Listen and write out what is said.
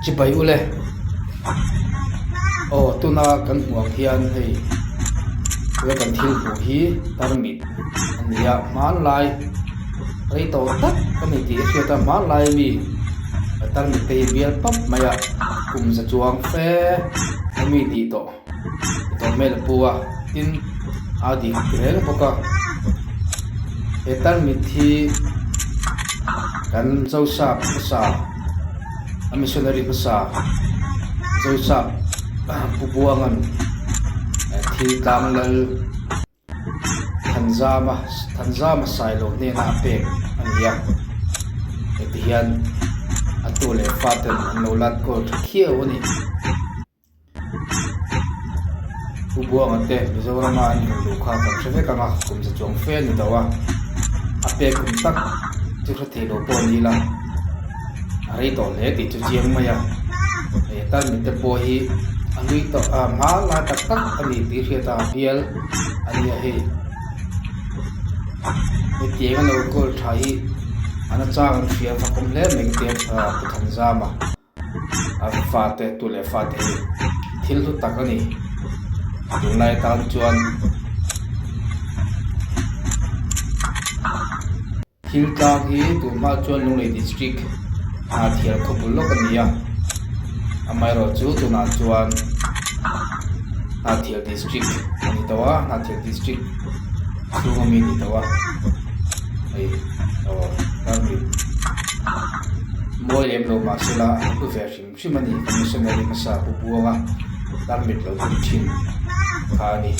Chibai ule. Aw tuna kan hmuh ang hian hei tuna kan thil hmuh hi tarmit a ni a hmanlai rei tawh tak a ni tih a hriat a hmanlai ami tarmit te hi bial pap mai a kum za chuang fe ami tih tawh. Tawh hmel a pu a tin a dik reng bawk a he tarmit hi kan zosap hmasa a missionary hmasa zosap pu buangan thil tlang lal Thanzama Thanzama Sailo hnena a pek a ni a heti hian a tu leh fa ten an lo lat kawl tha khiau a ni. Pu Buanga te Mizorama an rawn luh kha kan hre vek ang a, kum za chuang fe a ni tawh a, a pek kum tak chu hre thei lo pawh a ni la, a rei tawh hle tih chu chiang mai a, hei tarmit te pawh hi a hlui tawh a hma lai tak tak a ni tih hriat a bial a nia hei hetiang a lo kawl tha hi a nachang an hria fakawm hle mai ka tia Pu Thanzama. A fate tu leh fate hi thil hlu tak a ni tunlai tan chuan thil tlang hi tun hma chuan Lunglei district Hnahthial khawpui lawk a ni a amaherawh chu tunah chuan Hnahthial district a ni tawh a Hnahthial district chhung ami a ni tawh a hei aw tarmit. Mawi lem lo mah sela a hlu ve hrim hrim a ni. Ka missionary hmasa Pu Buanga tarmit lo bun thin kha a ni.